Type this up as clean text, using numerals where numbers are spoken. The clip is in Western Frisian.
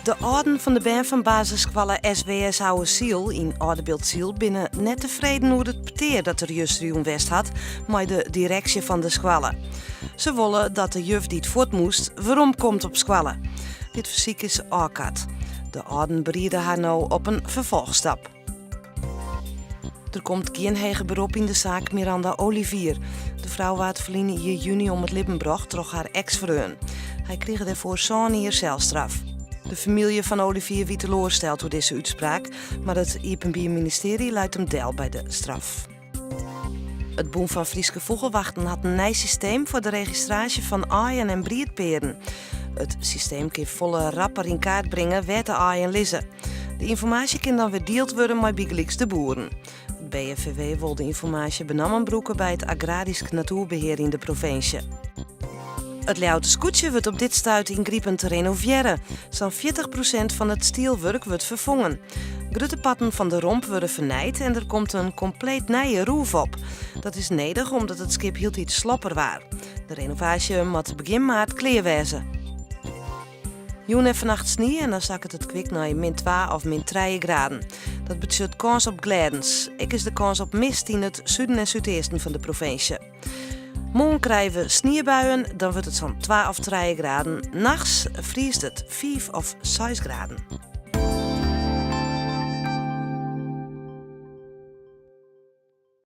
De âlden fan de bern fan basisskoalle SWS Ouwe Syl yn Aldebiltsyl binne net tefreden oer it petear dat der justerjûn west hat mei de direksje fan de skoalle. Se wolle dat de juf dy't fuort moast werom komt op skoalle. Dit fersyk is ôfkard. De âlden beriede har no op in ferfolchstap. Der komt gjin heger berop yn de saak Miranda Olivier. De frou waard ferline jier juny om it libben brocht troch har eks-freon. Hy krige dêrfoar sân jier selstraf. De famylje fan Olivier wie teloarsteld oer dizze útspraak, mar it Iepenbier Ministearje leit him del by de straf. It Bûn fan Fryske Fûgelwachten hat in nij systeem foar de registraasje fan aaien en briedpearen. It systeem kin folle rapper yn kaart bringe wêr't de aaien lizze. De ynformaasje kin dan wer dield wurde mei bygelyks de boeren. It BFVW wol de ynformaasje benammen brûke by it agrarysk natoerbehear yn de provinsje. It Ljouwerter skûtsje wurdt op dit stuit yngripend renovearre. Sa'n 40 prosint fan it stielwurk wurdt ferfongen. Grutte parten fan de romp wurde fernijd en der komt in kompleet nije roef op. Dat is nedich omdat it skip hieltyd slopper waard. De renovaasje moat begjin maart klear wêze. Jûn en fannacht snie en dan sakket it kwik nei min 2 of min 3 graden. Dat betsjut kâns op glêdens. Ek is der kâns op mist yn it suden en súdeasten fan de provinsje. Moarn krije we sniebuien, dan wurdt it sa'n 2 of 3 graden. Nachts friest it 5 of 6 graden.